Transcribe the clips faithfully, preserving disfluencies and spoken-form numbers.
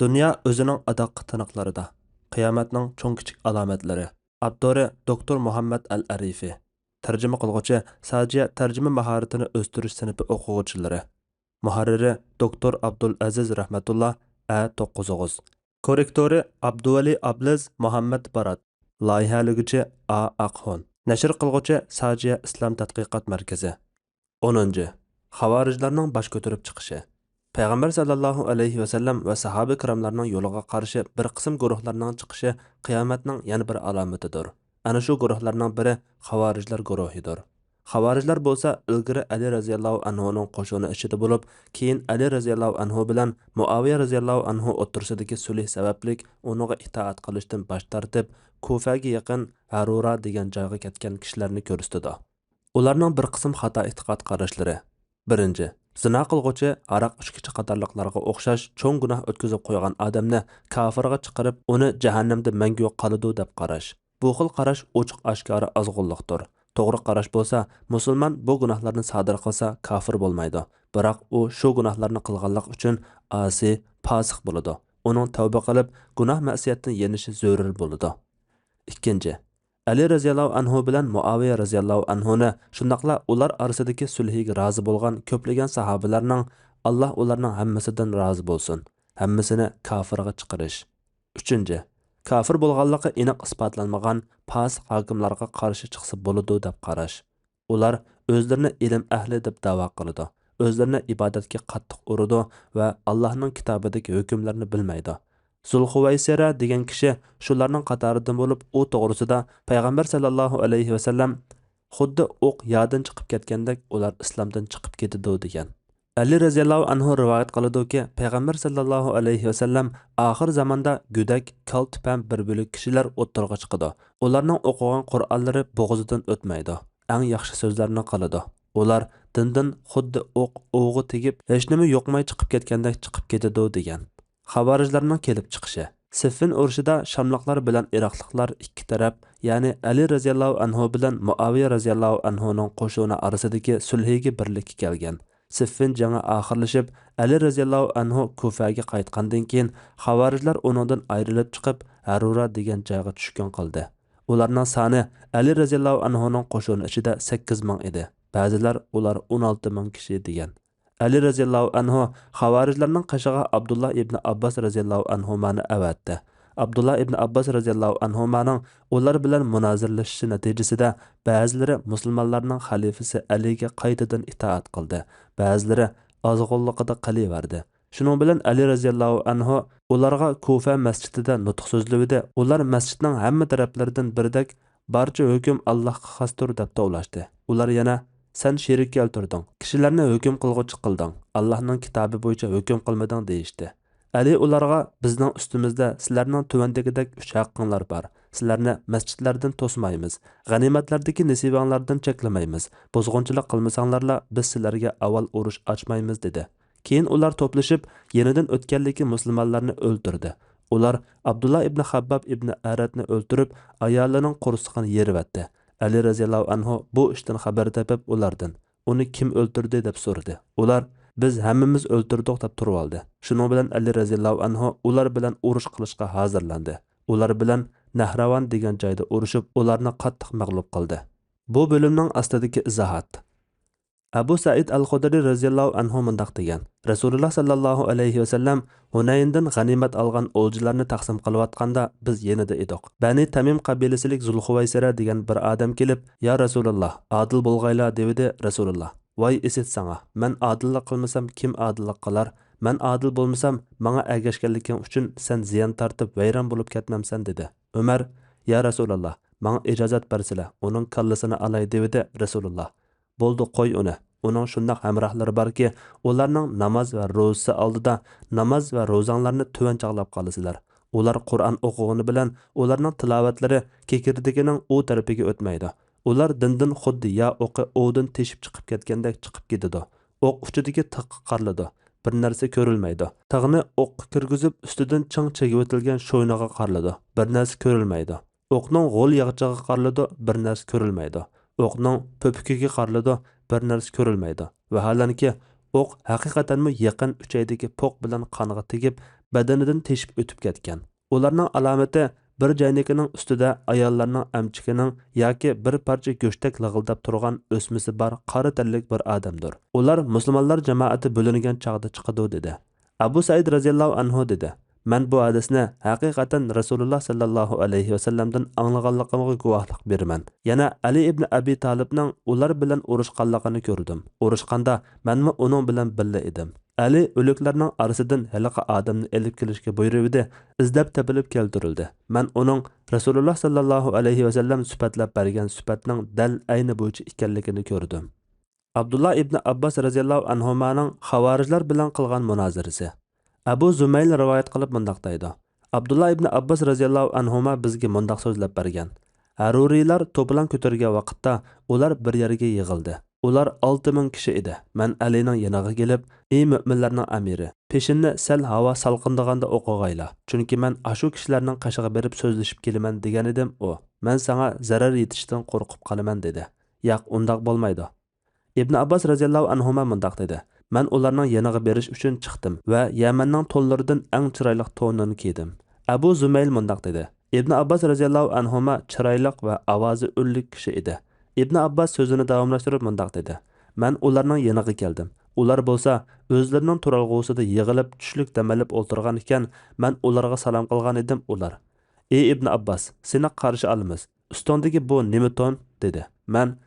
دۇنيا ئۆزىنىڭ ئاداققى تىنىقلىرىدا. قىيامەتنىڭ چوڭ كىچىك ئالامەتلىرى. ئاپتورى دوكتور مۇھەممەد ئەل ئەرىفى. تەرجىمە قىلغۇچى ساجىيە تەرجىمە ماھارىتىنى ئۆستۈرۈش سىنىپى ئوقۇغۇچىلىرى. مۇھەررىرى دوكتور ئابدۇلئەزىز رەھمەتۇللا، ئە توققۇز ئوغۇز. كوررېكتورى ئابدۇۋەلى ئابلىز مۇھەممەد بارات. لايىھەلىگۈچى ئا ئاقخۇن. نەشر قىلغۇچى ساجىيە ئىسلام تەتقىقات مەركىزى. ئونىنچى، خاۋارىجلارنىڭ باش كۆتۈرۈپ چىقىشى. پەيغەمبەر سەللەللاھۇ ئەلەيھى ۋەسەللەم ۋە ساھابە كىراملارنىڭ يولىغا قارشى بىر قىسىم گۇرۇھلارنىڭ چىقىشى قىيامەتنىڭ يەنە بىر ئالامىتىدۇر. ئەنە شۇ گۇرۇھلارنىڭ بىرى خاۋارىجلار گۇرۇھىدۇر. خاۋارىجلار بولسا ئىلگىرى ئەلى رەزىياللاھۇ ئەنھۇنىڭ قوشۇنى ئىچىدە بولۇپ، كېيىن ئەلى رەزىياللاھۇ ئەنھۇ بىلەن مۇئاۋىيە رەزىياللاھۇ ئەنھۇ ئوتتۇرىسىدىكى سۈلھ سەۋەبلىك ئۇنىڭغا ئىتائەت قىلىشتىن باش تارتىپ، كۇفەگە يېقىن ھەرۇرا دېگەن جايغا كەتكەن كىشىلەرنى كۆرسىتىدۇ. ئۇلارنىڭ بىر قىسىم خاتا ئېتىقاد قاراشلىرى. بىرىنچى، زىنا قىلغۇچى، ھاراق ئىچكۈچى قاتارلىقلارغا ئوخشاش چوڭ گۇناھ ئۆتكۈزۈپ قويغان ئادەمنى كاپىرغا چىقىرىپ، ئۇنى جەھەننەمدە مەڭگۈ قالىدۇ دەپ قاراش. بۇ خىل قاراش ئوچۇق-ئاشكارا ئازغۇنلۇقتۇر. توغرا قاراش بولسا، مۇسۇلمان بۇ گۇناھلارنى سادىر قىلسا، كاپىر بولمايدۇ. بىراق ئۇ شۇ گۇناھلارنى قىلغانلىقى ئۈچۈن ئاسىي، پاسىق بولىدۇ. ئۇنىڭ تەۋبە قىلىپ، گۇناھ-مەئسىيەتتىن يېنىشى زۆرۈر بولىدۇ. ئىككىنچى، ئەلى رەزىياللاھۇ ئەنھۇ بىلەن مۇئاۋىيە رەزىياللاھۇ ئەنھۇنى، شۇنداقلا ئۇلار ئارىسىدىكى سۈلھىگە رازى بولغان كۆپلىگەن ساھابىلەرنىڭ، ئاللاھ ئۇلارنىڭ ھەممىسىدىن رازى بولسۇن، ھەممىسىنى كاپىرغا چىقىرىش. ئۈچىنچى، كاپىر بولغانلىقى ئېنىق ئىسپاتلانمىغان پاسىق ھاكىملارغا قارشى چىقسا بولىدۇ دەپ قاراش. ئۇلار ئۆزلىرىنى ئىلىم ئەھلى دەپ دەۋا قىلىدۇ، ئۆزلىرىنى ئىبادەتكە قاتتىق ئۇرىدۇ ۋە ئاللاھنىڭ كىتابىدىكى ھۆكۈملەرنى بىلمەيدۇ. زۇلخۇۋەيسىرە دېگەن كىشى شۇلارنىڭ قاتارىدىن بولۇپ، ئۇ توغرىسىدا پەيغەمبەر سەللەللاھۇ ئەلەيھى ۋەسەللەم، خۇددى ئوق يادىن چىقىپ كەتكەندەك ئۇلار ئىسلامدىن چىقىپ كېتىدۇ، دېگەن. ئەلى رەزىياللاھۇ ئەنھۇ رىۋايەت قىلىدۇكى، پەيغەمبەر سەللەللاھۇ ئەلەيھى ۋەسەللەم، ئاخىر زاماندا گۆدەك، كالتە پەم بىر بۆلەك كىشىلەر ئوتتۇرىغا چىقىدۇ. ئۇلارنىڭ ئوقۇغان قۇرئانلىرى بوغۇزىدىن ئۆتمەيدۇ. ئەڭ ياخشى سۆزلەرنى قىلىدۇ. ئۇلار دىندىن خۇددى ئوق ئوۋغا تېگىپ، ھېچنېمە يۇقماي چىقىپ كەتكەندەك چىقىپ كېتىدۇ، دېگەن. خاۋارىجلارنىڭ كېلىپ چىقىشى. سىففىن ئۇرۇشىدا شاملىقلار بىلەن ئىراقلىقلار ئىككى تەرەپ، يەنى ئەلى رەزىياللاھۇ ئەنھۇ بىلەن مۇئاۋىيە رەزىياللاھۇ ئەنھۇنىڭ قوشۇنى ئارىسىدىكى سۈلھىگە بىرلىككە كەلگەن. سىففىن جېڭى ئاخىرلىشىپ، ئەلى رەزىياللاھۇ ئەنھۇ كۇفەگە قايتقاندىن كېيىن، خاۋارىجلار ئۇنىڭدىن ئايرىلىپ چىقىپ، ھەرۇرا دېگەن جايغا چۈشكۈن قىلدى. ئۇلارنىڭ سانى ئەلى رەزىياللاھۇ ئەنھۇنىڭ قوشۇنى ئىچىدە سەككىز مىڭ ئىدى. بەزىلەر ئۇلار ئون ئالتە مىڭ كىشى دېگەن. ئەلى رەزىياللاھۇ ئەنھۇ خاۋارىجلارنىڭ قېشىغا ئابدۇللا ئىبنى ئابباس رەزىياللاھۇ ئەنھۇمانى ئەۋەتتى. ئابدۇللا ئىبنى ئابباس رەزىياللاھۇ ئەنھۇمانىڭ ئۇلار بىلەن مۇنازىرىلىشىشى نەتىجىسىدە، بەزىلىرى مۇسۇلمانلارنىڭ خەلىپىسى ئەلىگە قايتىدىن ئىتائەت قىلدى، بەزىلىرى ئازغۇنلۇقىدا قېلىۋەردى. شۇنىڭ بىلەن ئەلى رەزىياللاھۇ ئەنھۇ ئۇلارغا كۇفە مەسچىتىدە نۇتۇق سۆزلىۋىدى. ئۇلار مەسچىتنىڭ ھەممە تەرەپلىرىدىن بىردەك، بارچە ھۆكۈم ئاللاھقا خاستۇر، دەپ توۋلاشتى. ئۇلار يەنە، سەن شېرىك كەلتۈردۈڭ، كىشىلەرنى ھۆكۈم قىلغۇچى قىلدىڭ، ئاللاھنىڭ كىتابى بويىچە ھۆكۈم قىلمىدىڭ، دېيىشتى. ئەلى ئۇلارغا، بىزنىڭ ئۈستىمىزدە سىلەرنىڭ تۆۋەندىكىدەك ئۈچ ھەققىڭلار بار. سىلەرنى مەسچىتلەردىن توسمايمىز، غەنىيمەتلەردىكى نېسىۋەڭلاردىن چەكلىمەيمىز، بۇزغۇنچىلىق قىلمىساڭلارلا، بىز سىلەرگە ئاۋۋال ئۇرۇش ئاچمايمىز، دېدى. كېيىن ئۇلار توپلىشىپ، يېنىدىن ئۆتكەنلىكى مۇسۇلمانلارنى ئۆلتۈردى. ئۇلار ئابدۇللا ئىبنى خابباب ئىبنى ئەرەتنى ئۆلتۈرۈپ، ئايالىنىڭ قورسىقىنى يېرىۋەتتى. ئەلى رەزىياللاھۇ ئەنھۇ بۇ ئىشتىن خەۋەر تېپىپ ئۇلاردىن، ئۇنى كىم ئۆلتۈردى؟ دەپ سورىدى. ئۇلار، بىز ھەممىمىز ئۆلتۈردۇق، دەپ تۇرۇۋالدى. شۇنىڭ بىلەن ئەلى رەزىياللاھۇ ئەنھۇ ئۇلار بىلەن ئۇرۇش قىلىشقا ھازىرلاندى. ئۇلار بىلەن نەھراۋان دېگەن جايدا ئۇرۇشۇپ، ئۇلارنى قاتتىق مەغلۇپ قىلدى. بۇ بۆلۈمنىڭ ئاستىدىكى ئىزاھات. ئەبۇ سەئىد ئەل خۇدرى رەزىياللاھۇ ئەنھۇ مۇنداق دېگەن، رەسۇلۇللا سەللەللاھۇ ئەلەيھى ۋەسەللەم ھۇنەيندىن غەنىيمەت ئالغان ئولجىلارنى تەقسىم قىلىۋاتقاندا بىز يېنىدا ئىدۇق. بەنى تەمىم قەبىلىسىلىك زۇلخۇۋەيسىرە دېگەن بىر ئادەم كېلىپ، يا رەسۇلاللا، ئادىل بولغايلا، دېۋىدى. رەسۇلۇللا، ۋاي ئىسىت ساڭا، مەن ئادىللىق قىلمىسام كىم ئادىللىق قىلار؟ مەن ئادىل بولمىسام ماڭا ئەگەشكەنلىكىڭ ئۈچۈن سەن زىيان تارتىپ ۋەيران بولۇپ كەتمەمسەن، دېدى. ئۆمەر، يا رەسۇلاللا، ماڭا ئىجازەت بەرسىلە، ئۇنىڭ كاللىسىنى ئالاي، دېۋىدى. رەسۇلۇللا، بولدى، قوي ئۇنى. ئۇنىڭ شۇنداق ھەمراھلىرى باركى، ئۇلارنىڭ ناماز ۋە روزىسى ئالدىدا ناماز ۋە روزاڭلارنى تۆۋەن چاغلاپ قالىسىلەر. ئۇلار قۇرئان ئوقۇغىنى بىلەن ئۇلارنىڭ تىلاۋەتلىرى كېكىردىكىنىڭ ئۇ تەرىپىگە ئۆتمەيدۇ. ئۇلار دىندىن خۇددى يا ئوقى ئوۋدىن تېشىپ چىقىپ كەتكەندەك چىقىپ كېتىدۇ. ئوق ئۇچىدىكى تىغقا قارىلىدۇ. بىر نەرسە كۆرۈلمەيدۇ. تىغنى ئوققا كىرگۈزۈپ، ئۈستىدىن چىڭ چىگىۋېتىلگەن شوينىغا قارىلىدۇ. بىر نەرسە كۆرۈلمەيدۇ. ئوقنىڭ غول ياغىچىغا قارىلىدۇ، بىر نەرسە كۆرۈلمەيدۇ. ئوقنىڭ پۆپۈكىگە قارىلىدۇ، بىر نەرسە كۆرۈلمەيدۇ. ۋەھالەنكى، ئوق ھەقىقەتەنمۇ يېقىن ئۈچەيدىكى پوق بىلەن قانغا تېگىپ، بەدىنىدىن تېشىپ ئۆتۈپ كەتكەن. ئۇلارنىڭ ئالامىتى بىر جەينىكىنىڭ ئۈستىدە ئاياللارنىڭ ئەمچىكىنىڭ ياكى بىر پارچە گۆشتەك لىغىلداپ تۇرغان ئۆسمىسى بار قارا تەنلىك بىر ئادەمدۇر. ئۇلار مۇسۇلمانلار جامائىتى بۆلۈنگەن چاغدا چىقىدۇ، دېدى. ئەبۇ سەئىد رەزىياللاھۇ ئەنھۇ دېدى، مەن بۇ ھەدىسنى ھەقىقەتەن رەسۇلۇللا سەللەللاھۇ ئەلەيھى ۋەسەللەمدىن ئاڭلىغانلىقىمغا گۇۋاھلىق بېرىمەن. يەنە ئەلى ئىبنى ئەبى تالىپنىڭ ئۇلار بىلەن ئۇرۇشقانلىقىنى كۆردۈم. ئۇرۇشقاندا مەنمۇ ئۇنىڭ بىلەن بىللە ئىدىم. ئەلى ئۆلۈكلەرنىڭ ئارىسىدىن ھېلىقى ئادەمنى ئېلىپ كېلىشكە بۇيرۇۋىدى، ئىزدەپ تېپىلىپ كەلتۈرۈلدى. مەن ئۇنىڭ رەسۇلۇللا سەللەللاھۇ ئەلەيھى ۋەسەللەم سۈپەتلەپ بەرگەن سۈپەتنىڭ دەل ئەينى بويىچە ئىكەنلىكىنى كۆردۈم. ئابدۇللا ئىبنى ئابباس رەزىياللاھۇ ئەنھۇمانىڭ خاۋارىجلار بىلەن قىلغان مۇنازىرىسى. ئەبۇ زۇمەيل رىۋايەت قىلىپ مۇنداق دەيدۇ، ئابدۇللا ئىبنى ئابباس رەزىياللاھۇ ئەنھۇما بىزگە مۇنداق سۆزلەپ بەرگەن، ھەرۇرىيلار توپىلاڭ كۆتۈرگەن ۋاقىتتا ئۇلار بىر يەرگە يىغىلدى. ئۇلار ئالتە مىڭ كىشى ئىدى. مەن ئەلىنىڭ يېنىغا كېلىپ، ئى مۆمىنلەرنىڭ ئەمىرى، پېشىننى سەل ھاۋا سالقىندىغاندا ئوقۇغايلا، چۈنكى مەن ئاشۇ كىشىلەرنىڭ قېشىغا بېرىپ سۆزلىشىپ كېلىمەن دېگەنىدىم. ئۇ، مەن ساڭا زەرەر يېتىشىدىن قورقۇپ قالىمەن، دېدى. ياق، ئۇنداق بولمايدۇ. ئىبنى ئابباس رەزىياللاھۇ ئەنھۇما مۇنداق دېدى، مەن ئۇلارنىڭ يېنىغا بېرىش ئۈچۈن چىقتىم ۋە يەمەننىڭ تونلىرىدىن ئەڭ چىرايلىق توننىنى كىيدىم. ئەبۇ زۇمەيل مۇنداق دېدى، ئىبنى ئابباس رەزىياللاھۇ ئەنھۇما چىرايلىق ۋە ئاۋازى ئۈنلۈك كىشى ئىدى. ئىبنى ئابباس سۆزىنى داۋاملاشتۇرۇپ مۇنداق دېدى، مەن ئۇلارنىڭ يېنىغا كەلدىم. ئۇلار بولسا ئۆزلىرىنىڭ تۇرالغۇسىدا يىغىلىپ، چۈشلۈك دەم ئېلىپ ئولتۇرغان ئىكەن، مەن ئۇلارغا سالام قىلغان ئىدىم. ئۇلار، ئى ئىبنى ئابباس، سېنى قارشى ئالىمىز. ئۈستۈڭدىكى بۇ نېمە تون؟ دېدى. مەن،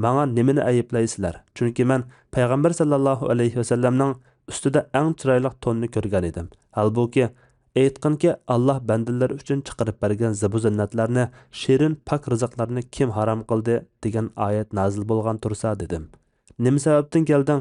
ماڭا نېمىنى ئەيىبلەيسىلەر؟ چۈنكى مەن پەيغەمبەر سەللەللاھۇ ئەلەيھى ۋەسەللەمنىڭ ئۈستىدە ئەڭ چىرايلىق توننى كۆرگەن ئىدىم. ھالبۇكى، ئېيتقىنكى، ئاللاھ بەندىلىرى ئۈچۈن چىقىرىپ بەرگەن زىبۇ زىننەتلەرنى، شېرىن پاك رىزىقلارنى كىم ھارام قىلدى؟ دېگەن ئايەت نازىل بولغان تۇرسا، دېدىم. نېمە سەۋەبتىن كەلدىڭ؟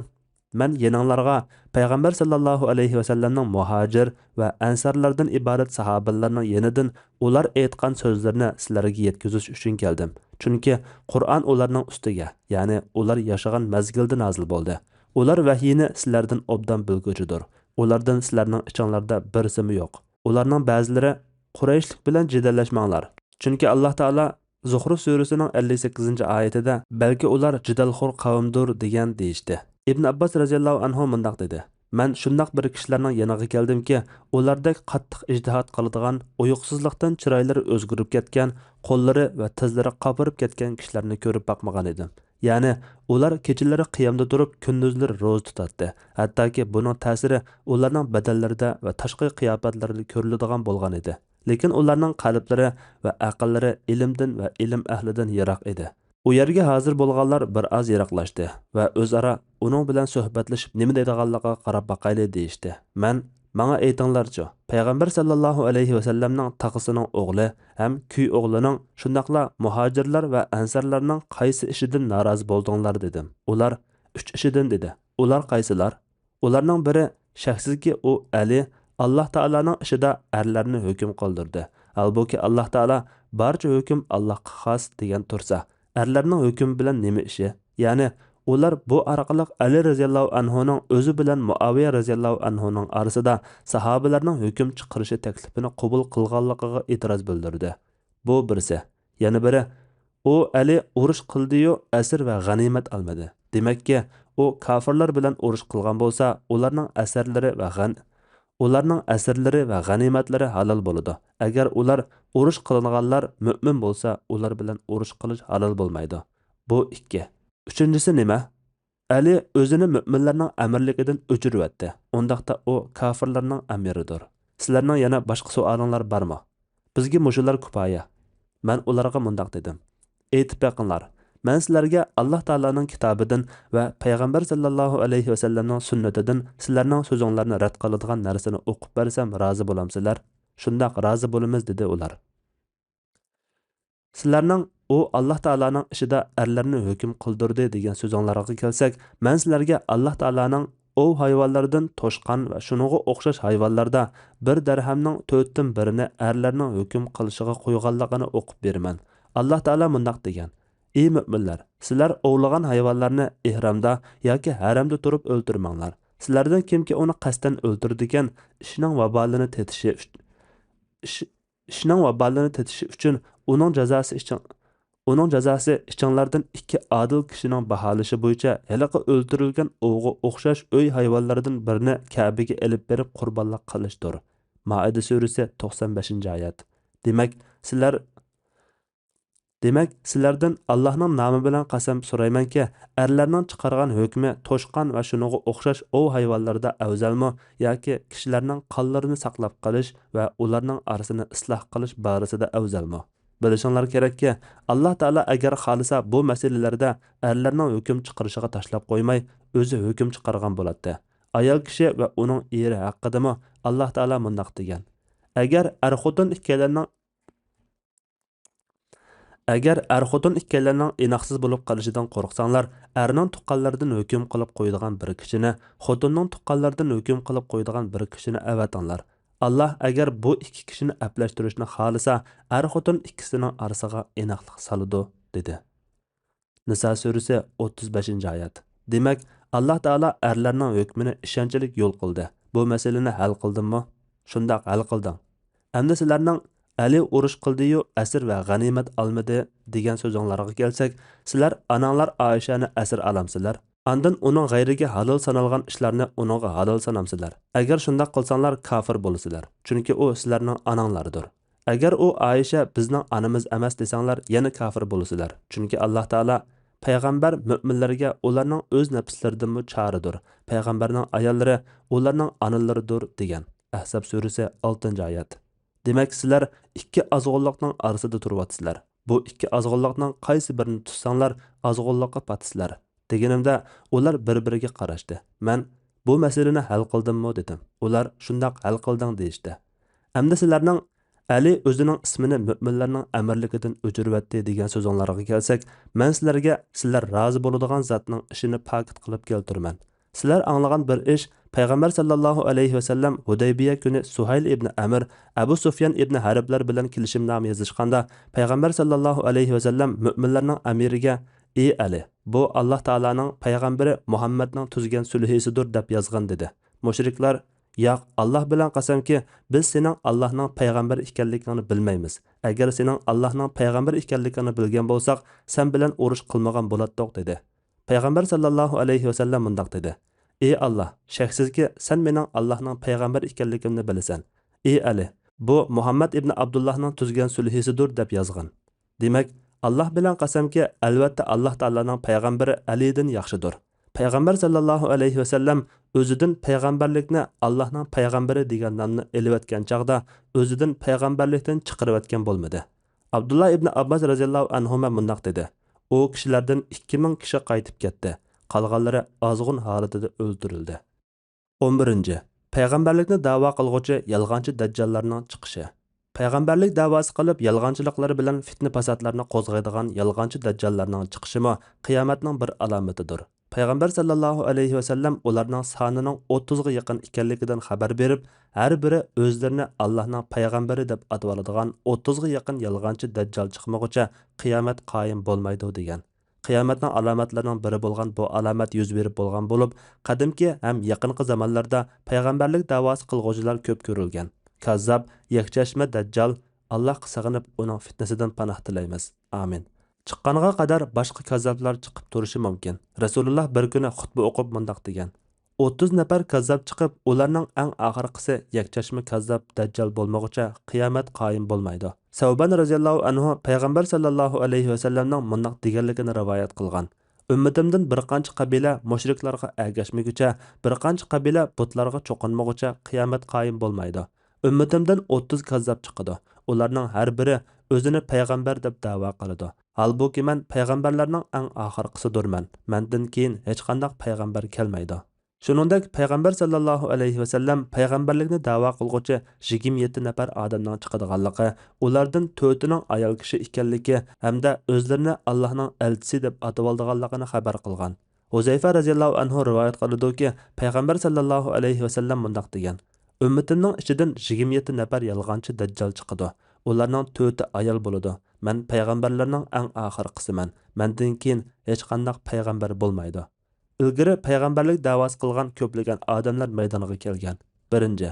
مەن يېنىڭلارغا پەيغەمبەر سەللەللاھۇ ئەلەيھى ۋەسەللەمنىڭ مۇھاجىر ۋە ئەنسارلاردىن ئىبارەت ساھابىلەرنىڭ يېنىدىن ئۇلار ئېيتقان سۆزلىرىنى سىلەرگە يەتكۈزۈش ئۈچۈن كەلدىم. چۈنكى قۇرئان ئۇلارنىڭ ئۈستىگە، يەنى ئۇلار ياشىغان مەزگىلدە نازىل بولدى. ئۇلار ۋەھىينى سىلەردىن ئوبدان بىلگۈچىدۇر. ئۇلاردىن سىلەرنىڭ ئىچىڭلاردا بىرسىمۇ يوق. ئۇلارنىڭ بەزىلىرى، قۇرەيشلىك بىلەن جېدەللەشمەڭلار. چۈنكى ئاللاھ تائالا زۇخرۇف سۈرىسىنىڭ ئەللىك سەككىزىنچى ئايىتىدە، بەلكى ئۇلار جېدەلخور قەۋمدۇر، دېگەن، دېيىشتى. ئىبن ئابباس رەزىياللاھۇ ئەنھۇ مۇنداق دېدى، مەن شۇنداق بىر كىشىلەرنىڭ يېنىغا كەلدىمكى، ئۇلاردەك قاتتىق ئىجتىھات قىلىدىغان، ئۇيقۇسىزلىقتىن چىرايلىرى ئۆزگىرىپ كەتكەن، قوللىرى ۋە تىزلىرى قاپىرىپ كەتكەن كىشىلەرنى كۆرۈپ باقمىغان ئىدىم. يەنى ئۇلار كېچىلىرى قىيامدا تۇرۇپ، كۈندۈزلىرى روزا تۇتاتتى. ھەتتاكى بۇنىڭ تەسىرى ئۇلارنىڭ بەدەنلىرىدە ۋە تاشقى قىياپەتلىرىدە كۆرۈلىدىغان بولغان ئىدى. لېكىن ئۇلارنىڭ قەلبلىرى ۋە ئەقىللىرى ئىلىمدىن ۋە ئىلىم ئەھلىدىن يىراق ئىدى. ئۇ يەرگە ھازىر بولغانلار بىر ئاز يىراقلاشتى ۋە ئۆزئارا ئۇنىڭ بىلەن سۆھبەتلىشىپ نېمە دەيدىغانلىقىغا قاراپ باقايلى دېيىشتى. مەن، ماڭا ئېيتىڭلارچۇ، پەيغەمبەر سەللەللاھۇ ئەلەيھى ۋەسەللەمنىڭ تاغىسىنىڭ ئوغلى ھەم كۈي ئوغلىنىڭ، شۇنداقلا مۇھاجىرلار ۋە ئەنسارلارنىڭ قايسى ئىشىدىن نارازى بولدۇڭلار دېدىم. ئۇلار، ئۈچ ئىشىدىن دېدى. ئۇلار قايسىلار؟ ئۇلارنىڭ بىرى، شەكسىزكى، ئۇ ئەلى ئاللاھ تائالانىڭ ئىشىدا ئەرلەرنى ھۆكۈم قىلدۇردى. ھالبۇكى، ئاللاھ تائالا بارچە ھۆكۈم ئاللاھقا خاس دېگەن تۇرسا، ئەرلەرنىڭ ھۆكۈمى بىلەن نېمە ئىشى؟ يەنى ئۇلار بۇ ئارقىلىق ئەلى رەزىياللاھۇ ئەنھۇنىڭ ئۆزى بىلەن مۇئاۋىيە رەزىياللاھۇ ئەنھۇنىڭ ئارىسىدا ساھابىلەرنىڭ ھۆكۈم چىقىرىشى تەكلىپىنى قوبۇل قىلغانلىقىغا ئېتىراز بىلدۈردى. بۇ بىرسى. يەنە بىرى، ئۇ ئەلى ئۇرۇش قىلدىيۇ، ئەسىر ۋە غەنىيمەت ئالمىدى. دېمەككى، ئۇ كاپىرلار بىلەن ئۇرۇش قىلغان بولسا، ئۇلارنىڭ ئەسەرلىرى ۋە غەن-، ئۇلارنىڭ ئەسىرلىرى ۋە غەنىيمەتلىرى ھالال بولىدۇ. ئەگەر ئۇلار ئۇرۇش قىلىنغانلار مۆمىن بولسا، ئۇلار بىلەن ئۇرۇش قىلىش ھالال بولمايدۇ. بۇ ئىككى. ئۈچىنچىسى نېمە؟ ئەلى ئۆزىنى مۆمىنلەرنىڭ ئەمىرلىكىدىن ئۆچۈرۈۋەتتى. ئۇنداقتا ئۇ كاپىرلارنىڭ ئەمىرىدۇر. سىلەرنىڭ يەنە باشقا سوئالىڭلار بارمۇ؟ بىزگە مۇشۇلار كۇپايە. مەن ئۇلارغا مۇنداق دېدىم، ئېيتىپ بېقىڭلار، مەن سىلەرگە ئاللاھ تائالانىڭ كىتابىدىن ۋە پەيغەمبەر سەللەللاھۇ ئەلەيھى ۋەسەللەمنىڭ سۈننىتىدىن سىلەرنىڭ سۆزۈڭلارنى رەت قىلىدىغان نەرسىنى ئوقۇپ بەرسەم رازى بولامسىلەر؟ شۇنداق، رازى بولىمىز، دېدى ئۇلار. سىلەرنىڭ ئۇ ئاللاھ تائالانىڭ ئىشىدا ئەرلەرنى ھۆكۈم قىلدۇردى دېگەن سۆزۈڭلارغا كەلسەك، مەن سىلەرگە ئاللاھ تائالانىڭ ئوۋ ھايۋانلىرىدىن توشقان ۋە شۇنىڭغا ئوخشاش ھايۋانلاردا بىر دەرھەمنىڭ تۆتتىن بىرىنى ئەرلەرنىڭ ھۆكۈم قىلىشىغا قويغانلىقىنى ئوقۇپ بېرىمەن. ئاللاھ تائالا مۇنداق دېگەن، ئى مۆمىنلەر، سىلەر ئوۋلىغان ھايۋانلارنى ئېھرامدا ياكى ھەرەمدە تۇرۇپ ئۆلتۈرمەڭلار. سىلەردىن كىمكى ئۇنى قەستەن ئۆلتۈرىدىكەن، ئىشنىڭ ۋابالىنى تېتىشى ئۈچ-، ئىش-، ئىشنىڭ ۋابالىنى تېتىشى ئۈچۈن ئۇنىڭ جازاسى ئىچىڭ-، ئۇنىڭ جازاسى ئىچىڭلاردىن ئىككى ئادىل كىشىنىڭ باھالىشى بويىچە ھېلىقى ئۆلتۈرۈلگەن ئوۋغا ئوخشاش ئۆي ھايۋانلىرىدىن بىرنى كەبىگە ئېلىپ بېرىپ قۇربانلىق قىلىشتۇر. مائىدە سۈرىسى، توقسان بەشىنچى ئايەت. دېمەك، سىلەر دېمەك، سىلەردىن ئاللاھنىڭ نامى بىلەن قەسەم سورايمەنكى، ئەرلەرنىڭ چىقارغان ھۆكمى توشقان ۋە شۇنىڭغا ئوخشاش ئوۋ ھايۋانلىرىدا ئەۋزەلمۇ ياكى كىشىلەرنىڭ قانلىرىنى ساقلاپ قېلىش ۋە ئۇلارنىڭ ئارىسىنى ئىسلاھ قىلىش بارىسىدا ئەۋزەلمۇ؟ بىلىشىڭلار كېرەككى، ئاللاھ تائالا ئەگەر خالىسا بۇ مەسىلىلەردە ئەرلەرنىڭ ھۆكۈم چىقىرىشىغا تاشلاپ قويماي، ئۆزى ھۆكۈم چىقارغان بولاتتى. ئايال كىشى ۋە ئۇنىڭ ئېرى ھەققىدىمۇ ئاللاھ تائالا مۇنداق دېگەن: ئەگەر ئەر-خوتۇن ئىككىيلەننىڭ ئەگەر ئەر-خوتۇن ئىككىيلەننىڭ ئىناقسىز بولۇپ قېلىشىدىن قورقساڭلار، ئەرنىڭ تۇغقانلىرىدىن ھۆكۈم قىلىپ قويىدىغان بىر كىشىنى، خوتۇننىڭ تۇغقانلىرىدىن ھۆكۈم قىلىپ قويىدىغان بىر كىشىنى ئەۋەتىڭلار. ئاللاھ ئەگەر بۇ ئىككى كىشىنى ئەپلەشتۈرۈشنى خالىسا، ئەر-خوتۇن ئىككىسىنىڭ ئارىسىغا ئىناقلىق سالىدۇ، دېدى. نىسا سۈرىسى، ئوتتۇز بەشىنچى ئايەت. دېمەك، ئاللاھ تائالا ئەرلەرنىڭ ھۆكمىنى ئىشەنچلىك يول قىلدى. بۇ مەسىلىنى ھەل قىلدىممۇ؟ شۇنداق، ھەل قىلدىڭ. ئەمدى سىلەرنىڭ «ئەلى ئۇرۇش قىلدى-يۇ، ئەسىر ۋە غەنىيمەت ئالمىدى» دېگەن سۆزۈڭلارغا كەلسەك، سىلەر ئاناڭلار ئائىشەنى ئەسىر ئالامسىلەر؟ ئاندىن ئۇنىڭ غەيرىگە ھالال سانالغان ئىشلارنى ئۇنىڭغا ھالال سانامسىلەر؟ ئەگەر شۇنداق قىلساڭلار، كاپىر بولىسىلەر، چۈنكى ئۇ سىلەرنىڭ ئاناڭلاردۇر. ئەگەر ئۇ ئائىشە «بىزنىڭ ئانىمىز ئەمەس» دېسەڭلار، يەنە كاپىر بولىسىلەر، چۈنكى ئاللاھ تائالا پەيغەمبەر مۆمىنلەرگە «ئۇلارنىڭ ئۆز نەپسلىرىدىنمۇ چارىدۇر، پەيغەمبەرنىڭ ئاياللىرى ئۇلارنىڭ ئانىلىرىدۇر» دېگەن. ئەھزاب سۈرىسى، ئالتىنچى ئايەت. دېمەك، سىلەر ئىككى ئازغۇنلۇقنىڭ ئارىسىدا تۇرۇۋاتىسىلەر. بۇ ئىككى ئازغۇنلۇقنىڭ قايسى بىرىنى تۇتساڭلار، ئازغۇنلۇققا پاتىسىلەر، دېگىنىمدە، ئۇلار بىر-بىرىگە قاراشتى. مەن «بۇ مەسىلىنى ھەل قىلدىممۇ؟» دېدىم. ئۇلار «شۇنداق، ھەل قىلدىڭ» دېيىشتى. ئەمدى سىلەرنىڭ «ئەلى ئۆزىنىڭ ئىسمىنى مۆمىنلەرنىڭ ئەمىرلىكىدىن ئۆچۈرۈۋەتتى» دېگەن سۆزۈڭلارغا كەلسەك، مەن سىلەرگە سىلەر رازى بولىدىغان زاتنىڭ ئىشىنى پاكىت قىلىپ كەلتۈرىمەن. سىلەر ئاڭلىغان بىر ئىش، پەيغەمبەر ساللاللاھۇ ئەلەيھى ۋەسەللەم ھۇدەيبىيە كۈنى سۇھەيل ئىبنى ئەمر، ئەبۇ سۇفيان ئىبنى ھەربلەر بىلەن كېلىشىمنامە يېزىشقاندا، پەيغەمبەر ساللاللاھۇ ئەلەيھى ۋەسەللەم مۆمىنلەرنىڭ ئەمىرىگە: «ئى ئەلى، بۇ ئاللاھ تائالانىڭ پەيغەمبىرى مۇھەممەدنىڭ تۈزگەن سۈلھىسىدۇر» دەپ يازغىن، دېدى. مۇشرىكلار: «ياق، ئاللاھ بىلەن قەسەمكى، بىز سېنىڭ ئاللاھنىڭ پەيغەمبىرى ئىكەنلىكىڭنى بىلمەيمىز. ئەگەر سېنىڭ ئاللاھنىڭ پەيغەمبىرى ئىكەنلىكىڭنى بىلگەن بولساق، سەن بىلەن ئۇرۇش قىلمىغان بولاتتۇق» دېدى. پەيغەمبەر ساللاللاھۇ ئەلەيھى ۋەسەللەم مۇنداق دېدى: «ئى ئاللاھ، شەكسىزكى، سەن مېنىڭ ئاللاھنىڭ پەيغەمبىرى ئىكەنلىكىمنى بىلىسەن. ئى ئەلى، بۇ مۇھەممەد ئىبنى ئابدۇللاھنىڭ تۈزگەن سۈلھىسىدۇر» دەپ يازغىن. دېمەك، ئاللاھ بىلەن قەسەمكى، ئەلۋەتتە ئاللاھ تائالانىڭ پەيغەمبىرى ئەلىدىن ياخشىدۇر. پەيغەمبەر ساللاللاھۇ ئەلەيھى ۋەسەللەم ئۆزىدىن پەيغەمبەرلىكنى، ئاللاھنىڭ پەيغەمبىرى دېگەن نامنى ئېلىۋەتكەن چاغدا، ئۆزىدىن پەيغەمبەرلىكتىن چىقىرىۋەتكەن بولمىدى. ئابدۇللا ئىبنى ئابباس رەزىياللاھۇ ئەنھۇما مۇنداق دېدى: «ئۇ كىشىلەردىن ئىككى مىڭ كىشى قايتىپ كەتتى، قالغانلىرى ئازغۇن ھالىتىدە ئۆلتۈرۈلدى.» ئون بىرىنچى، پەيغەمبەرلىكنى دەۋا قىلغۇچى يالغانچى دەججاللارنىڭ چىقىشى. پەيغەمبەرلىك دەۋاسى قىلىپ، يالغانچىلىقلىرى بىلەن فىتنە-پاساتلارنى قوزغايدىغان يالغانچى دەججاللارنىڭ چىقىشىمۇ قىيامەتنىڭ بىر ئالامىتىدۇر. پەيغەمبەر ساللاللاھۇ ئەلەيھى ۋەسەللەم ئۇلارنىڭ سانىنىڭ ئوتتۇزغا يېقىن ئىكەنلىكىدىن خەۋەر بېرىپ، ھەر بىرى ئۆزلىرىنى ئاللاھنىڭ پەيغەمبىرى دەپ ئاتىۋالىدىغان ئوتتۇزغا يېقىن يالغانچى دەججال چىقمىغۇچە قىيامەت قايىم بولمايدۇ، دېگەن. قىيامەتنىڭ ئالامەتلىرىنىڭ بىرى بولغان بۇ ئالامەت يۈز بېرىپ بولغان بولۇپ، قەدىمكى ھەم يېقىنقى زامانلاردا پەيغەمبەرلىك دەۋاسى قىلغۇچىلار كۆپ كۆرۈلگەن. كاززاپ، يەكچەشمە دەججال، ئاللاھقا سېغىنىپ، ئۇنىڭ فىتنىسىدىن پاناھ تىلەيمىز. ئامىن. چىققانغا قەدەر باشقا كاززاپلار چىقىپ تۇرۇشى مۇمكىن. رەسۇلۇللاھ بىر كۈنى خۇتبە ئوقۇپ مۇنداق دېگەن: «ئوتتۇز نەپەر كاززاپ چىقىپ، ئۇلارنىڭ ئەڭ ئاخىرقىسى يەكچەشمە كاززاپ دەججال بولمىغۇچە قىيامەت قايىم بولمايدۇ.» سەۋبان رەزىياللاھۇ ئەنھۇ پەيغەمبەر ساللاللاھۇ ئەلەيھى ۋەسەللەمنىڭ مۇنداق دېگەنلىكىنى رىۋايەت قىلغان: «ئۈممىتىمدىن بىر قانچە قەبىلە مۇشرىكلارغا ئەگەشمىگۈچە، بىر قانچە قەبىلە بۇتلارغا چوقۇنمىغۇچە قىيامەت قايىم بولمايدۇ. ئۈممىتىمدىن ئوتتۇز كاززاپ چىقىدۇ. ئۇلارنىڭ ھەر بىرى ئۆزىنى پەيغەمبەر دەپ دەۋا قىلىدۇ. ھالبۇكى، مەن پەيغەمبەرلەرنىڭ ئەڭ ئاخىرقىسىدۇرمەن. مەندىن كېيىن ھېچقانداق پەيغەمبەر كەلمەيدۇ.» شۇنىڭدەك، پەيغەمبەر ساللاللاھۇ ئەلەيھى ۋەسەللەم پەيغەمبەرلىكنى دەۋا قىلغۇچى يىگىرمە يەتتە نەپەر ئادەمنىڭ چىقىدىغانلىقى، ئۇلاردىن تۆتىنىڭ ئايال كىشى ئىكەنلىكى ھەمدە ئۆزلىرىنى ئاللاھنىڭ ئەلچىسى دەپ ئاتىۋالىدىغانلىقىنى خەۋەر قىلغان. ھۇزەيفە رەزىياللاھۇ ئەنھۇ رىۋايەت قىلىدۇكى، پەيغەمبەر ساللاللاھۇ ئەلەيھى ۋەسەللەم مۇنداق دېگەن: «ئۈممىتىمنىڭ ئىچىدىن يىگىرمە يەتتە نەپەر يالغانچى دەججال چىقىدۇ. ئۇلارنىڭ تۆتى ئايال بولىدۇ. مەن پەيغەمبەرلەرنىڭ ئەڭ ئاخىرقىسىمەن. مەندىن كېيىن ھېچقانداق پەيغەمبەر بولمايدۇ.» ئىلگىرى پەيغەمبەرلىك دەۋاسى قىلغان كۆپلىگەن ئادەملەر مەيدانغا كەلگەن. بىرىنچى،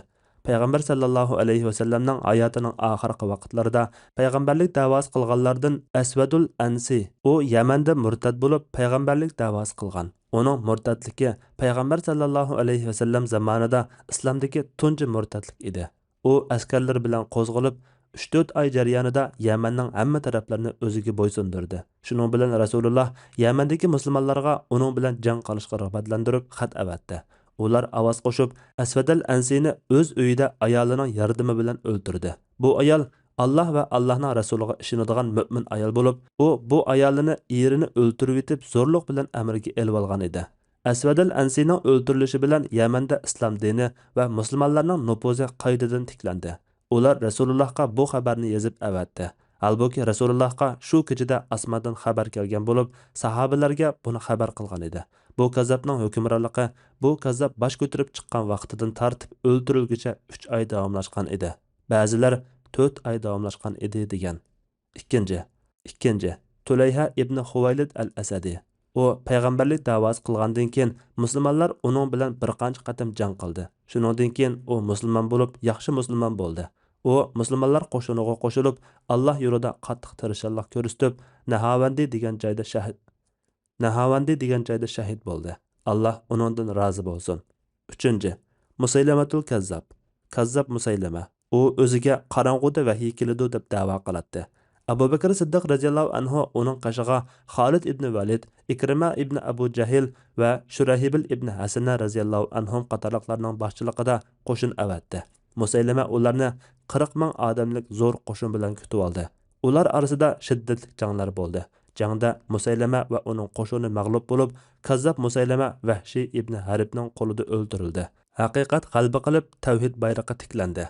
پەيغەمبەر ساللاللاھۇ ئەلەيھى ۋەسەللەمنىڭ ھاياتىنىڭ ئاخىرقى ۋاقىتلىرىدا پەيغەمبەرلىك دەۋاسى قىلغانلاردىن ئەسۋەدۇل ئەنسى، ئۇ يەمەندە مۇرتەد بولۇپ، پەيغەمبەرلىك دەۋاسى قىلغان. ئۇنىڭ مۇرتەدلىكى پەيغەمبەر ساللاللاھۇ ئەلەيھى ۋەسەللەم زامانىدا ئىسلامدىكى تۇنجى مۇرتەدلىك ئىدى. ئۇ ئەسكەرلىرى بىلەن قوزغىلىپ، ئۈچ تۆت ئاي جەريانىدا يەمەننىڭ ھەممە تەرەپلىرىنى ئۆزىگە بويسۇندۇردى. شۇنىڭ بىلەن رەسۇلۇللا يەمەندىكى مۇسۇلمانلارغا ئۇنىڭ بىلەن جەڭ قىلىشقا رىغبەتلەندۈرۈپ خەت ئەۋەتتى. ئۇلار ئاۋاز قوشۇپ، ئەسۋەدەل ئەنسىنى ئۆز ئۆيىدە ئايالىنىڭ ياردىمى بىلەن ئۆلتۈردى. بۇ ئايال ئاللا ۋە ئاللانىڭ رەسۇلىغا ئىشىنىدىغان مۆمىن ئايال بولۇپ، ئۇ بۇ ئايالىنى ئېرىنى ئۆلتۈرۈۋېتىپ زورلۇق بىلەن ئەمرىگە ئېلىۋالغان ئىدى. ئەسۋەدەل ئەنسىنىڭ ئۆلتۈرۈلۈشى بىلەن يەمەندە ئىسلام دىنى ۋە مۇسۇلمانلارنىڭ نوپۇزى قايتىدىن تىكلەندى. ئۇلار رەسۇلۇللاھقا بۇ خەۋەرنى يېزىپ ئەۋەتتى. ھالبۇكى، رەسۇلۇللاھقا شۇ كېچىدە ئاسماندىن خەۋەر كەلگەن بولۇپ، ساھابىلەرگە بۇنى خەۋەر قىلغان ئىدى. بۇ كاززاپنىڭ ھۆكۈمرانلىقى بۇ كاززاپ باش كۆتۈرۈپ چىققان ۋاقتىدىن تارتىپ ئۆلتۈرۈلگۈچە ئۈچ ئاي داۋاملاشقان ئىدى. بەزىلەر تۆت ئاي داۋاملاشقان ئىدى دېگەن. ئىككىنچى، ئىككىنچى، تۇلەيھە ئىبنى خۇۋەيلىد ئەل ئەسەدى. ئۇ پەيغەمبەرلىك دەۋاسى قىلغاندىن كېيىن، مۇسۇلمانلار ئۇنىڭ بىلەن بىر قانچە قېتىم جەڭ قىلدى. شۇنىڭدىن كېيىن ئۇ مۇسۇلمان بولۇپ، ياخشى مۇسۇلمان بولدى. ئۇ مۇسۇلمانلار قوشۇنىغا قوشۇلۇپ، ئاللا يولىدا قاتتىق تىرىشچانلىق كۆرسىتىپ، نەھاۋەندى دېگەن جايدا شەھىد، نەھاۋەندى دېگەن جايدا شەھىد بولدى. ئاللا ئۇنىڭدىن رازى بولسۇن. ئۈچىنچى، مۇسەيلەمەتۇل كەززاب. كاززاپ مۇسەيلەمە. ئۇ ئۆزىگە قاراڭغۇدا ۋەھىي كېلىدۇ دەپ دەۋا قىلاتتى. ئەبۇ بەكرى سىددىق رەزىياللاھۇ ئەنھۇ ئۇنىڭ قېشىغا خالىد ئىبنى ۋەلىد، ئىكرىمە ئىبنى ئەبۇ جەھىل ۋە شۇرەھىبىل ئىبنى ھەسەنە رەزىياللاھۇ ئەنھۇم قاتارلىقلارنىڭ باشچىلىقىدا قوشۇن ئەۋەتتى. مۇسەيلەمە ئۇلارنى قىرىق مىڭ ئادەملىك زور قوشۇن بىلەن كۈتۈۋالدى. ئۇلار ئارىسىدا شىددەتلىك جەڭلەر بولدى. جەڭدە مۇسەيلەمە ۋە ئۇنىڭ قوشۇنى مەغلۇپ بولۇپ، كاززاپ مۇسەيلەمە ۋەھشىي ئىبنى ھەربنىڭ قولىدا ئۆلتۈرۈلدى. ھەقىقەت غەلىبە قىلىپ، تەۋھىد بايرىقى تىكلەندى.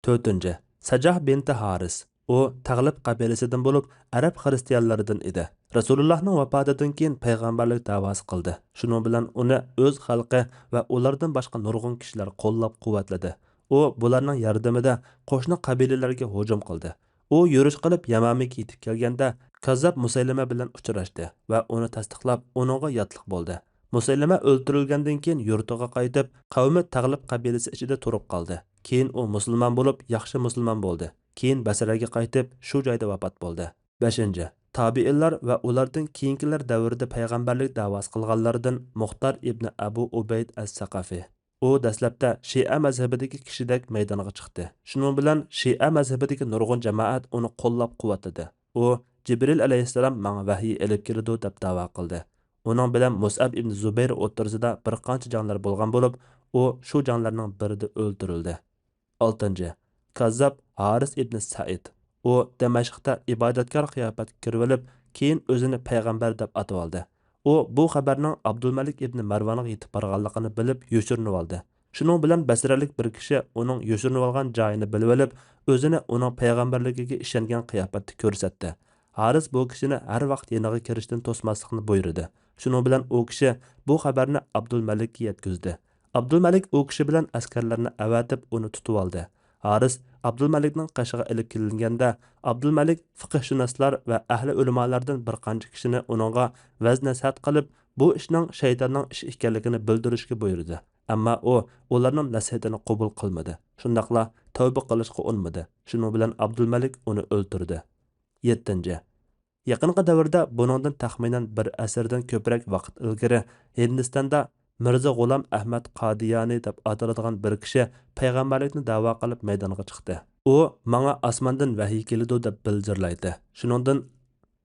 تۆتىنچى، سەجاھ بىنتى ھارىس. ئۇ تەغلىب قەبىلىسىدىن بولۇپ، ئەرەب خىرىستىيانلىرىدىن ئىدى. رەسۇلۇللاھنىڭ ۋاپاتىدىن كېيىن پەيغەمبەرلىك دەۋاسى قىلدى. شۇنىڭ بىلەن ئۇنى ئۆز خەلقى ۋە ئۇلاردىن باشقا نۇرغۇن كىشىلەر قوللاپ-قۇۋۋەتلىدى. ئۇ بۇلارنىڭ ياردىمىدە قوشنا قەبىلىلەرگە ھۇجۇم قىلدى. ئۇ يۈرۈش قىلىپ يەمامىگە يېتىپ كەلگەندە، كاززاپ مۇسەيلىمە بىلەن ئۇچراشتى ۋە ئۇنى تەستىقلاپ، ئۇنىڭغا ياتلىق بولدى. مۇسەيلىمە ئۆلتۈرۈلگەندىن كېيىن يۇرتىغا قايتىپ، قەۋمى تەغلىب قەبىلىسى ئىچىدە تۇرۇپ قالدى. كېيىن ئۇ مۇسۇلمان بولۇپ، ياخشى مۇسۇلمان بولدى. كېيىن بەسرەگە قايتىپ، شۇ جايدا ۋاپات بولدى. بەشىنچى، تابىئىنلار ۋە ئۇلاردىن كېيىنكىلەر دەۋرىدە پەيغەمبەرلىك دەۋاسى قىلغانلاردىن مۇختار ئىبنى ئەبۇ ئۇبەيد ئەس-سەقەفى. ئۇ دەسلەپتە شىئە مەزھىپىدىكى كىشىدەك مەيدانغا چىقتى. شۇنىڭ بىلەن شىئە مەزھىپىدىكى نۇرغۇن جامائەت ئۇنى قوللاپ-قۇۋۋەتلىدى. ئۇ، «جىبرىل ئەلەيھىسسالام ماڭا ۋەھىي ئېلىپ كېلىدۇ» دەپ دەۋا قىلدى. ئۇنىڭ بىلەن مۇسئەب ئىبن زۇبەير ئوتتۇرىسىدا بىر قانچە جەڭلەر بولغان بولۇپ، ئۇ شۇ جەڭلەرنىڭ بىرىدە ئۆلتۈرۈلدى. ئالتىنچى، كاززاپ ھارىس ئىبنى سەئىد. ئۇ دىمەشقتە ئىبادەتكار قىياپەتكە كىرىۋېلىپ، كېيىن ئۆزىنى پەيغەمبەر دەپ ئاتىۋالدى. ئۇ بۇ خەۋەرنىڭ ئابدۇلمەلىك ئىبنى مەرۋانغا يېتىپ بارغانلىقىنى بىلىپ يوشۇرۇنۇۋالدى. شۇنىڭ بىلەن بەسرەلىك بىر كىشى ئۇنىڭ يوشۇرۇنۇۋالغان جايىنى بىلىۋېلىپ، ئۆزىنى ئۇنىڭ پەيغەمبەرلىكىگە ئىشەنگەن قىياپەتتە كۆرسەتتى. ھارىس بۇ كىشىنى ھەر ۋاقىت يېنىغا كىرىشتىن توسماسلىقنى بۇيرۇدى. شۇنىڭ بىلەن ئۇ كىشى بۇ خەۋەرنى ئابدۇلمەلىككە يەتكۈزدى. ئابدۇلمەلىك ئۇ كىشى بىلەن ئەسكەرلەرنى ئەۋەتىپ، ئۇنى تۇتۇۋالدى. ھارىس ئابدۇلمەلىكنىڭ قېشىغا ئېلىپ كېلىنگەندە، ئابدۇلمەلىك فىقىھشۇناسلار ۋە ئەھلى ئۆلىمالاردىن بىر قانچە كىشىنى ئۇنىڭغا ۋەز-نەسىھەت قىلىپ، بۇ ئىشنىڭ شەيتاننىڭ ئىشى ئىكەنلىكىنى بىلدۈرۈشكە بۇيرۇدى. ئەمما ئۇ ئۇلارنىڭ نەسىھىتىنى قوبۇل قىلمىدى. شۇنداقلا تەۋبە قىلىشقا ئۇنىمىدى. شۇنىڭ بىلەن ئابدۇلمەلىك ئۇنى ئۆلتۈردى. يەتتىنچى، يېقىنقى دەۋردە بۇنىڭدىن تەخمىنەن بىر ئەسىردىن كۆپرەك ۋاقىت ئىلگىرى ھىندىستاندا مىرزا غۇلام ئەھمەد قادىيانى دەپ ئاتىلىدىغان بىر كىشى پەيغەمبەرلىكنى دەۋا قىلىپ مەيدانغا چىقتى. ئۇ، «ماڭا ئاسماندىن ۋەھىي كېلىدۇ» دەپ بىلجىرلايتتى. شۇنىڭدىن،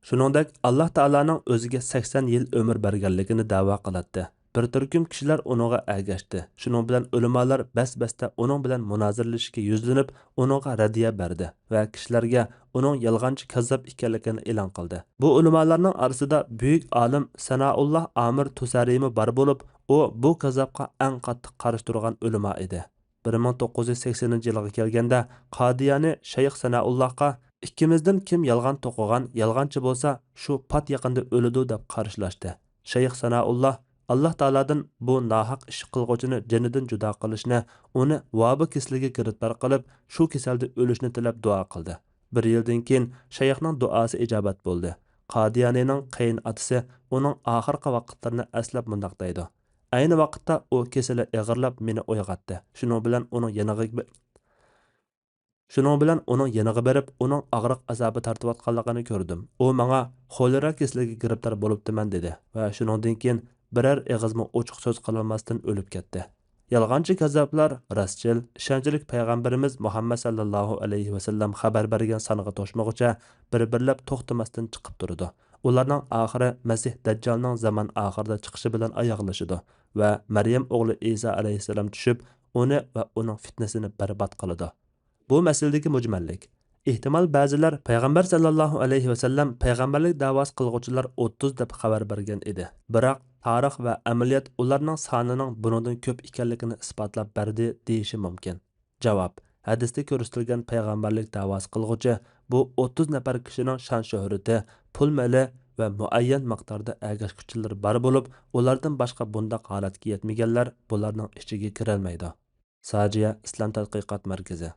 شۇنىڭدەك ئاللا تائالانىڭ ئۆزىگە سەكسەن يىل ئۆمۈر بەرگەنلىكىنى دەۋا قىلاتتى. بىر تۈركۈم كىشىلەر ئۇنىڭغا ئەگەشتى. شۇنىڭ بىلەن ئۆلىمالار بەس-بەستە ئۇنىڭ بىلەن مۇنازىرىلىشىشكە يۈزلىنىپ، ئۇنىڭغا رەددىيە بەردى ۋە كىشىلەرگە ئۇنىڭ يالغانچى كاززاپ ئىكەنلىكىنى ئېلان قىلدى. بۇ ئۆلىمالارنىڭ ئارىسىدا بۈيۈك ئالىم سانائۇللا ئامىر تۇسەرىمۇ بار بولۇپ، ئۇ بۇ كاززاپقا ئەڭ قاتتىق قارشى تۇرغان ئۆلىما ئىدى. بىر مىڭ توققۇز يۈز سەكسىنىنچى يىلغا كەلگەندە، قادىيانى شەيخ سانائۇللاھقا، «ئىككىمىزدىن كىم يالغان توقۇغان، يالغانچى بولسا، شۇ پات يېقىندا ئۆلىدۇ» دەپ قارشىلاشتى. شەيخ سانائۇللاھ، «ئاللا تائالادىن بۇ ناھەق ئىش قىلغۇچىنى جېنىدىن جۇدا قىلىشنى، ئۇنى ۋابا كېسىلىگە گىرىپتار قىلىپ، شۇ كېسەلدە ئۆلۈشنى تىلەپ دۇئا قىلدى.» بىر يىلدىن كېيىن شەيخنىڭ دۇئاسى ئىجابەت بولدى. قادىيانىنىڭ قېيىن ئاتىسى ئۇنىڭ ئاخىرقى ۋاقىتلىرىنى ئەسلەپ مۇنداق دەيدۇ: «ئەينى ۋاقىتتا ئۇ كېسىلى ئېغىرلاپ مېنى ئويغاتتى. شۇنىڭ بىلەن ئۇنىڭ يېنىغا، شۇنىڭ بىلەن ئۇنىڭ يېنىغا بېرىپ، ئۇنىڭ ئاغرىق ئازابى تارتىۋاتقانلىقىنى كۆردۈم. ئۇ ماڭا، 'خولېرا كېسىلىگە گىرىپتار بولۇپتىمەن' دېدى ۋە شۇنىڭدىن كېيىن بىرەر ئېغىزمۇ ئوچۇق سۆز قىلالماستىن ئۆلۈپ كەتتى.» يالغانچى كاززاپلار راستچىل، ئىشەنچلىك پەيغەمبىرىمىز مۇھەممەد ساللاللاھۇ ئەلەيھى ۋەسەللەم خەۋەر بەرگەن سانغا توشمىغۇچە بىر-بىرلەپ توختىماستىن چىقىپ تۇرىدۇ. ئۇلارنىڭ ئاخىرى مەسىھ دەججالنىڭ زامان ئاخىرىدا چىقىشى بىلەن ئاياغلىشىدۇ ۋە مەريەم ئوغلى ئىسا ئەلەيھىسسالام چۈشۈپ، ئۇنى ۋە ئۇنىڭ فىتنىسىنى بەربات قىلىدۇ. بۇ مەسىلىدىكى مۈجمەللىك. ئېھتىمال، بەزىلەر پەيغەمبەر ساللاللاھۇ ئەلەيھى ۋەسەللەم پەيغەمبەرلىك دەۋاسى قىلغۇچىلار ئوتتۇز دەپ خەۋەر بەرگەن ئىدى. بىراق تارىخ ۋە ئەمەلىيەت ئۇلارنىڭ سانىنىڭ بۇنىڭدىن كۆپ ئىكەنلىكىنى ئىسپاتلاپ بەردى دېيىشى مۇمكىن. جاۋاب: ھەدىستە كۆرسىتىلگەن پەيغەمبەرلىك دەۋاسى قىلغۇچى بۇ ئوتتۇز نەپەر كىشىنىڭ شان-شۆھرىتى، پۇل-مېلى ۋە مۇئەييەن مىقداردا ئەگەشكۈچىلىرى بار بولۇپ، ئۇلاردىن باشقا بۇنداق ھالەتكە يەتمىگەنلەر بۇلارنىڭ ئىچىگە كىرەلمەيدۇ. ساجىيە ئىسلام تەتقىقات مەركىزى.